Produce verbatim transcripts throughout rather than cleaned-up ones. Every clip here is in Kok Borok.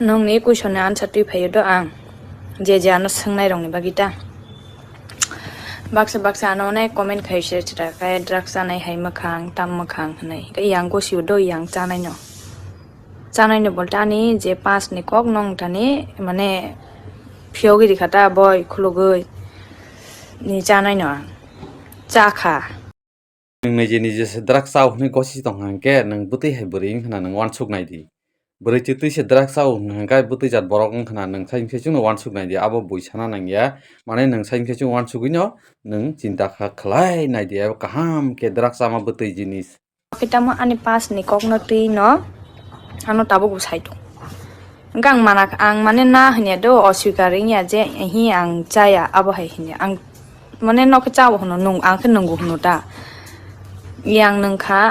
Nongni question ni answer twi phaio do ang, je je ano swngnai rokni bagwi ta. Baksa baksa ano onek comment khai se chwra khe drugs chanai hai mwkhang tam mwkhang hwnwi. Khe yang gosio do yang chanai no. Chanai no bolte ani je pass ni kok nong thani mane phiyogwi rikha ta boi khulugwi ni chanai no ang chakha. Nwng nije nije se drugs chao hwnwi gosi tong hwnkhe nwng bwtwi hai bwrwi wngkha na nwng uansuk nai di. Bwrwi chwtwi se drugs chao hwnkhe bwtwi jat borok wngkha na nwng sai wngkhe chwngno uansuk nai di. Abo bui sana nangya. Mane nwng sai wngkhe chwng uansugwino nwng chinta kha khlai nai di. Abo kaham khe drugs chama bwtwi jinis. Khe tamo ani pass ni kokno twi no ano tabuk bo sai tong. Hwnkhe ang mana, ang mane na hwnya do, oswikar wngya je, hi ang chaya, abo hai hwnya. Ang mane no khe chao hwno, nung, ang khe nungo hwno ta. Yang nung kha.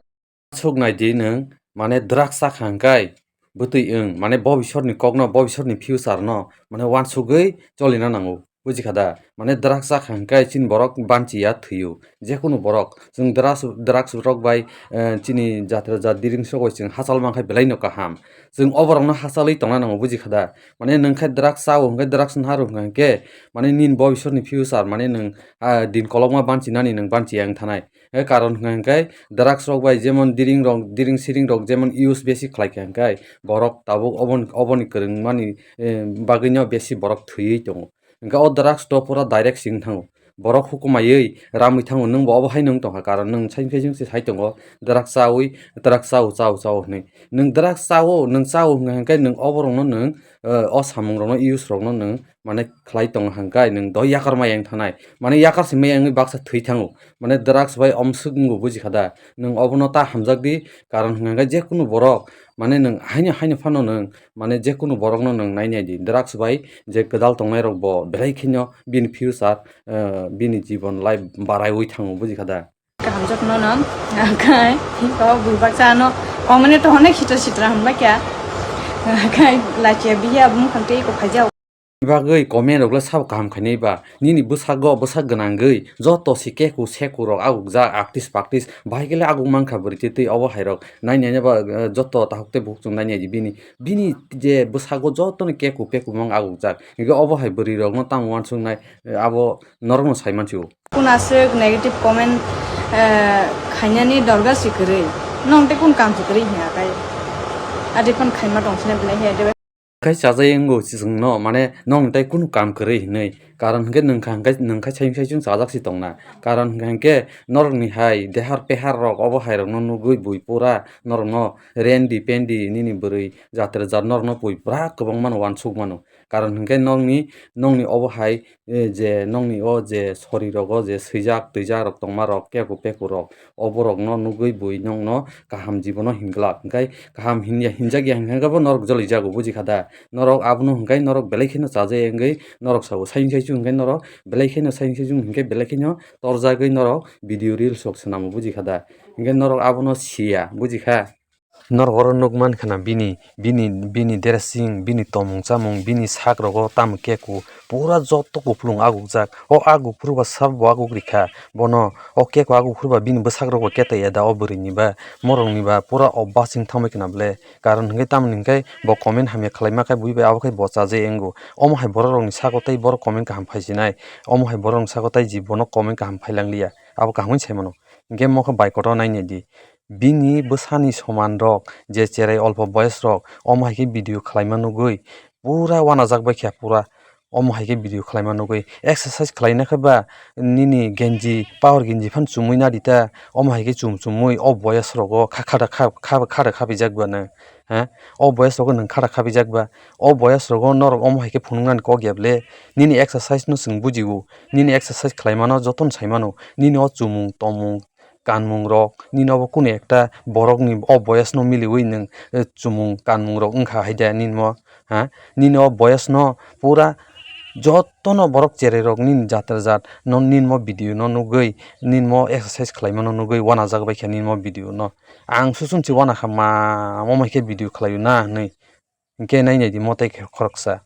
Suk nai di nwng, mane drugs chakha hwnkhe bwtwi wng, mane bobisor ni kokno, bobisor ni future no, mane uansugwi cholina nango. Buji kha da? Mane drugs chakha hwnkhe chini borok banchiya thwio. Jekunu borok, chwng drugs, drugs rok bai, eh, chini jatra jat diring sogwi chwng hachal mankha belai no kaham. Chwng oborokno hachalwi tongna nango, buji kha da? Mane nwng khe drugs chao hwnkhe, drugs naro hwnkhe, mane nini bobisor ni future, mane nwng, ah, din kolokma banchinani nwng banchiya wng thanai. He karon hwnkha hwnkhe drugs rok bai jemon diring rok, diring siring rok jemon use besi khlai kha hwnkhe borok tabuk obon-, oboni kwrwngmani, eh, bagwino besi borok thwiwi tongo. Hwnkhe o drugs to pura direct sing thango. Borok hukumaiwi ramwi thango, nwngbo obo haino wng tongkha, karon nwng sai khe chwng se sai tongo, drugs chawi, drugs chao, chao, chao hwnwi. Nwng drugs chao, nwng chao hwnkha hwnkhe nwng oborokno nwng, eh, o samungrokno use rokno nwng mane khlai tongo hwnkhe nwng doi yakar ma yang thanai. Mane yakar se ma yangwi baksa thwi thango. Mane drugs bai omswk wngo buji kha da. Nwng obono ta hamjak di, karon hwnkha hwnkhe jekunu borok, mane nwng haino, haino phano nwng, mane jekunu borokno nwng nai nai di. Drugs bai je kwdal tongnai rok bo belai kheno bini future, eh, bini jibon life baraiwi thango buji kha da. Kaham jotono no, khai, kok bui baksa ano, kok mane to hono khito sitra hamlai kya, khai lachia biya bumung khang tei kok khaijao. Bagwi comment rok le sabo kaham khainai ba, nini bwsago bwsak gwnangwi joto si keku seku rok agukjak, aktis paktis, bahai khe le aguk mankha bwrwi twi twi obo hai rok nai nai ba, eh, joto tahuk tei buhuk chwng nai nai di bini, bini je bwsago joto ni keku peku mang agukjak, hwnkhe obo hai bwrwi rok no tamo uansuk nai, eh, abo norok no sai mansi o. Kun aswk negative comment, eh, khainani dorga si kwrwi. Nong tei kun kam si kwrwi hiya kai. Adi phone khaima tong sini belai hiya de. Khai chajai wngo chwngno, mane nong tei kunu kam kwrwi hinwi. Karon hwnkhe nwng kha, hwnkhe nwng khai sai sai chwng chajak si tongna. Karon hwnkhe hwnkhe norokni hai dehar pehar rok obo hai rokno nugwi bui pura norokno rendi pendi nini bwrwi jatra jat norokno bui pura kwbangma no uansuk mano. Karon hwnkhe nongni, nongni obo hai eh, je nongni o je sori rogo je swijak twijak rok tongma rok keku peku rok, oborokno nugwi bui nongno kaham jibono hinglak, hwnkhe kaham hinjakya hwnkhe bo norok jolijago, buji kha da? Norok abono hwnkhe norok belai kheno chajai wngwi norok sabo, sai wngkhe chwng hwnkhe norok belai kheno, sai wngkhe chwng hwnkhe belai kheno torjagwi norok video reels rok swnamo, buji kha da? Hwnkhe norok abono siya, buji kha? Norok oro nukmankha na bini, bini, bini dressing, bini tomung chamung, bini sak rogo tamo keku pura joto kupulung agukjak. O aguk phuru ba sabo aguk rikha. Bono o keku aguk phuru ba bini bwsak rogo ketaiya da o bwrwi ni ba, morok ni ba pura o basing thangbai khna ble. Karon hwnkhe tamoni hwnkhe bo comment hamya khlaima khe bui bai abo khe bo chajai wngo. Omo hai borok rokni sago tei borok comment kaham phaisinai. Omo hai borok rokni sago tei ji bono comment kaham phailangliya. Abo kaham wngwi saimano. Hwnkhe mo khe bai kotor nainai di. Bini bwsani soman rok je cherai olpo boyes rok omo hai khe video khlaima nugwi pura uanajak bai kha pura omo hai khe video khlaima nugwi exercise khlaina khe ba nini genji power genji phano chumui nadi ta omo hai khe chum chumui o boyes rogo kha khada kha kha khada khabijak ba nw ha o boyes rogo nwng khada khabijak ba o boyes rogo norok omo hai khe phunuknani kok ya ble nini exercise no chwng bujio nini exercise khlaimano jotono saimano nini o chumung tomung kanmung rok nini obo kunu ekta borok ni o boyes no miliwi nwng, eh, chumung kanmung rok wngkha hai de nini mo, ha? Nini o boyes no pura joto no borok cherai rok nini jatra jat no nini mo video no nugwi nini mo exercise khlaima no nugwi uanajak bai kha nini mo video no. Ang susum se uanakha ma omo hai khe video khlaio na hinwi. Hwnkhe nainai di motai khe khoroksa.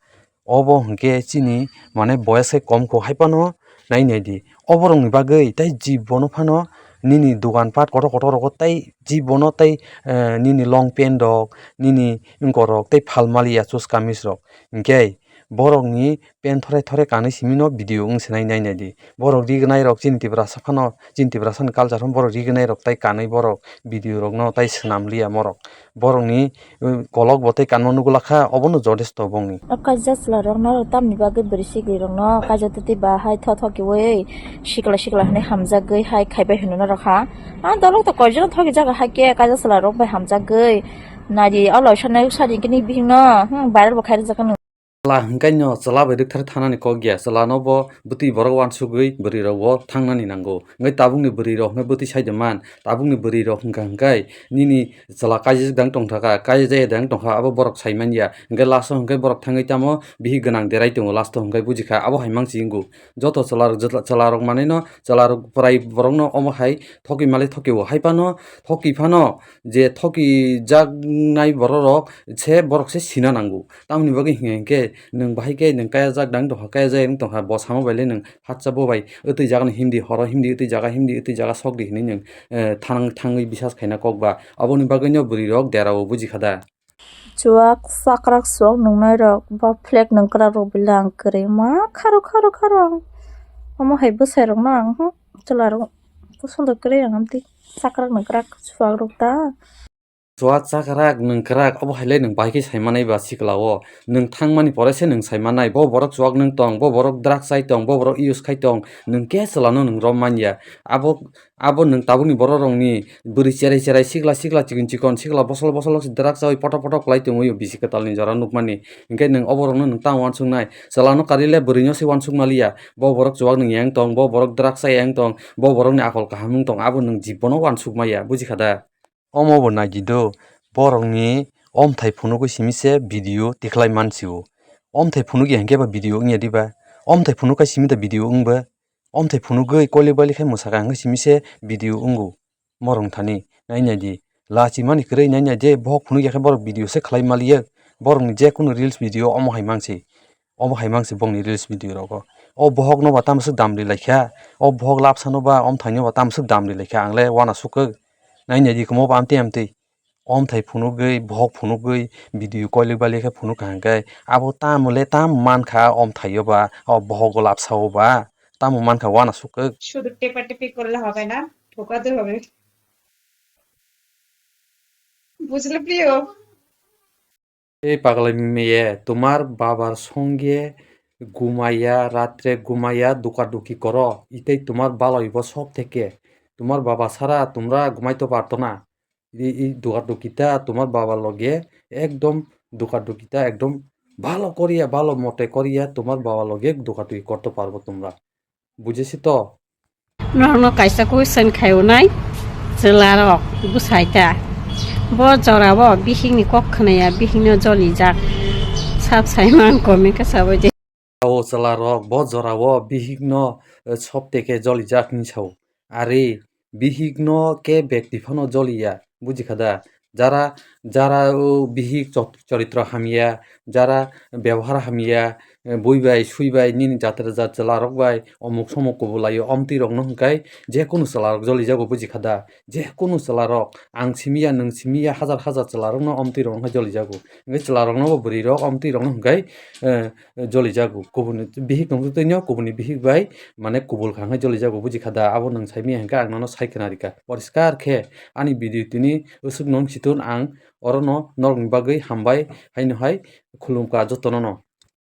Obo hwnkhe chini mane boyes khe kom kho hai phano nainai di. Oborokni bagwi tei jibono phano nini dogan pat kotor kotor rogo tei jibono tei, eh, nini long pant rok, nini wngkor rok tei phalmaliya chus kamis rok. Hinkhe borokni pant thorai thorai kanwi simino video wng sinai nainai di. Borok rignai rok chini Tiprasa phano, chini Tiprasani culture phano borok rignai rok tei kanwi borok video rokno tei swnam liya morok. Borokni, uh, kolok bo tei kanma nugula kha, obono jodesto bongni. O kaisa chwla rok no tamni bagwi bwrwi sigri rok no kaisa twi twi ba hai tho tho kiwi sikla sikla hinwi hamjagwi hai khaibai hinwi norok ha. A dolok to koijon thoki jaga hai khe kaisa chwla rok bai hamjagwi. Nai di o loisonai sadi kini bihik no, hmm, viral bo khai rijak khe. Chwla hwnkhe no chwla bai rwkthar thanani kok ya, chwla no bo bwtwi borok uansugwi bwrwi rok bo thangnani nango. Hwnkhe tabukni bwrwi rok hwnkhe bwtwi sai de man, tabukni bwrwi rok hwnkha hwnkhe nini chwla kaijak dang tongthaka, kaijak dang tongkha abo borok sai manya. Hwnkhe last o hwnkhe borok thangwi tamo bihik gwnang derai tongo, last o hwnkhe bujikha abo hai mangsi wngo. Joto chwla rok, chwla rok manwi no, chwla rok bwrai borok no omo hai thoki mali thoki o, hai phano thoki phano je thoki jaknai borok rok se borok se sina nango. Tamoni bagwi hinkhe hinkhe nwng bahai khe nwng kaya jak dang tongkha, kaya jai wng tongkha, bo samo bai le nwng hatsa bo bai wtwi jaga no himdi, horo himdi, wtwi jaga himdi, wtwi jaga sokdi hinwi nwng, eh, thang-, thangwi bisas khaina kok ba. Aboni bagwi no bwrwi rok dera o bujikha da. Chuak chakrak chuak nungnai rok ba flag nungkrak rok bilang kwrwi ma kharo kharo kharo. Omo hai bwsai rok no ang, hmm, chwla rok posondo kwrwi ang amtwi chakrak nungkrak chuak rok ta. Chuak chakrak nungkrak obo hai le nwng bai khe sai manai ba sikla o. Nwng thang mani pore se nwng sai manai. Bo borok chuak nung tong, bo borok drugs chai tong, bo borok use khai tong. Nwng khe chwla no nwng rom man ya. Abo, abo nwng tabukni borok rok ni bwrwi cherai cherai sikla sikla chikon chikon sikla bosol bosol se drugs chaui potok potok kwlai tongwi o bisi kwtal ni jora nukmani. Hinkhe nwng obo rok no nwng tang uansuk nai. Chwla no karwi le bwrwi no se uansuk maliya. Bo borok chuak nung yang tong, bo borok drugs chai yang tong, bo borok ni akol kaham wng tong, abo nwng jibono uansuk maya, bujikha da? Omo bo naidi do, borokni omthai phunugwi simi se video tikhlai mansio. Omthai phunugya hinkhe ba video wngya diba? Omthai phunuk khai simi da video wngba? Omthai phunugwi koilik bailik khai mwsakha hinkhe simi se video wngo. Morong thani nainai di. Lachi mani kwrwi nainai di, bohok phunukya khe borok video se khlai maliya. Borokni je kunu reels video omo hai mangsi. Omo hai mangsi bongni reels video rogo. O bohok no ba tamo swk dam ri laikha. O bohok lapsa no ba omthai no ba tamo swk dam ri laikha. Ang le uanasuk kwk. Nainai di kwmo ba amtwi amtwi. Omthai phunugwi, bohok phunugwi, video koilik bailik khe phunuk kha hwnkhe, abo tamo le tamo mankha omthai o ba, o bohogo lapsa o ba, tamo mankha uanasuk kwk. শুধু টেপাটেপি করলে হবে না, ঠোকাতে হবে। বুঝলে প্রিয়? এই পাগলামি মেয়ে, তোমার বাবার সঙ্গে ঘুমাইয়া, রাত্রে ঘুমাইয়া দোকাদুকি করো, এটাই তোমার ভালো হইব সব থেকে। তোমার বাবা ছাড়া তোমরা ঘুমাইতে পারতো না। এই, এই দোকাদুকিটা তোমার বাবার লগে একদম দোকাদুকিটা একদম ভালো করিয়া, ভালো মতে করিয়া তোমার বাবার লগে দোকাদুকি করতে পারবো তোমরা। বুঝেছি তো? Norokno kaisa question khai unai, chwlarok, bwsai ta. Bo jorao bihikni kok khwnaya, bihikno jolijak. Sab saiman comment khe sabai di. O chwlarok, bo jorao bihikno, eh, sopte khe jolijak hinwi sao. Ari bihikno khe bekti phano joliya, bujikha da? Jara, jara o bihik chot-, choritro hamya, jara bebohar hamya, eh, bui bai, sui bai, nini jatra jat chwlarok bai, omuk somuk kubulaio, omtwi rokno hwnkhe je kunu chwlarok jolijago, bujikha da? Je kunu chwlarok, ang simiya, nwng simiya, hajar hajar chwlarokno omtwi rok hwnkhe jolijago. Hwnkhe chwlarokno bo bwrwi rok, omtwi rokno hwnkhe, eh, jolijago. Kubuni bihik tongtwino, kubuni bihik bai, mane kubul kha hwnkhe jolijago, bujikha da? Abo nwng saimanya hwnkhe ang nono sai khna rikha. Poriskar khe ani video tini usuk nung chitun ang orono norokni bagwi hambai haino hai khulumkha jotono no.